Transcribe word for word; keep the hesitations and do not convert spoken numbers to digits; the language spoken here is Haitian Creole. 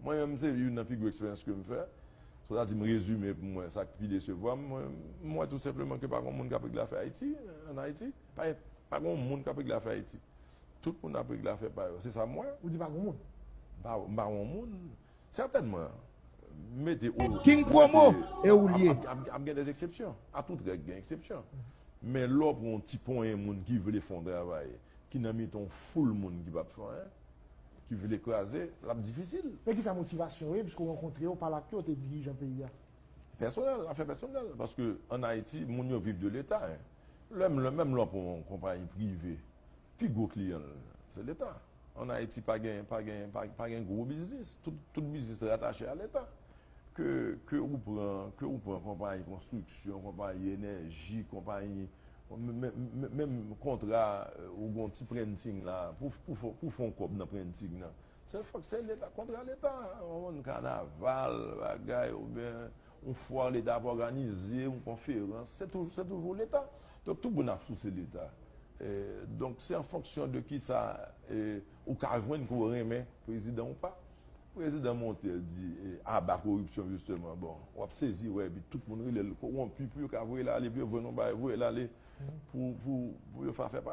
Mwen menm, se youn nan pi gwo eksperyans ke m fè. Sètadi, m rezime pou mwen sa k pi desevwa m. Mwen, m wè tou senpleman ke pa gen moun k ap regle afè Ayiti, ann Ayiti. Pa, pa gen moun k ap regle afè Ayiti. Tout moun ap regle afè pa yo. Se sa m wè. Ou di pa gen moun? M pa, m pa gen moun. Sètènman, mete ou. King Promo, e ou l ye. Ap, ap, ap, ap gen de eksepsyon. A tout règ, gen eksepsyon. Men lè w pran yon ti ponyen moun ki vle fè yon travay, ki nan mitan yon foul moun ki p ap fè anyen, ki vle kraze, l ap difisil. Men ki sa motivasyon yo ye, piske w rankontre yo, w pale ak yo, w te dirijan peyi a? Pèsonèl, afè pèsonèl. Paske ann Ayiti, moun yo viv de Leta. Lè m, lè, menm lè w pran yon konpayi prive, pi gwo kliyan l, se Leta. Ann Ayiti, pa gen, pa gen, pa, pa gen gwo biznis. Tout, tout biznis ratache a Leta. Ke, ke ou pran, ke ou pran konpayi konstriksyon, konpayi enèji, konpayi, menm, menm kontra, ou gen yon ti printing la, pou, pou, pou fè yon kòb nan printing nan. Se fòk se Leta, kontra Leta, yon kanaval, bagay, oubyen yon fwa Leta ap òganize, yon konferans, se toujou, se toujou Leta. Donk, tout moun ap souse Leta. Donk, se an fonksyon de kisa ou ka jwenn ke w renmen prezidan ou pa. Prezidan monte, di aba koripsyon, jisteman. Bon, w ap sezi, wè, epi tout moun rele l kowonpi pou yo ka voye l ale, pou yo vann yon bagay, voye l ale, pou, pou, pou yo fè afè pa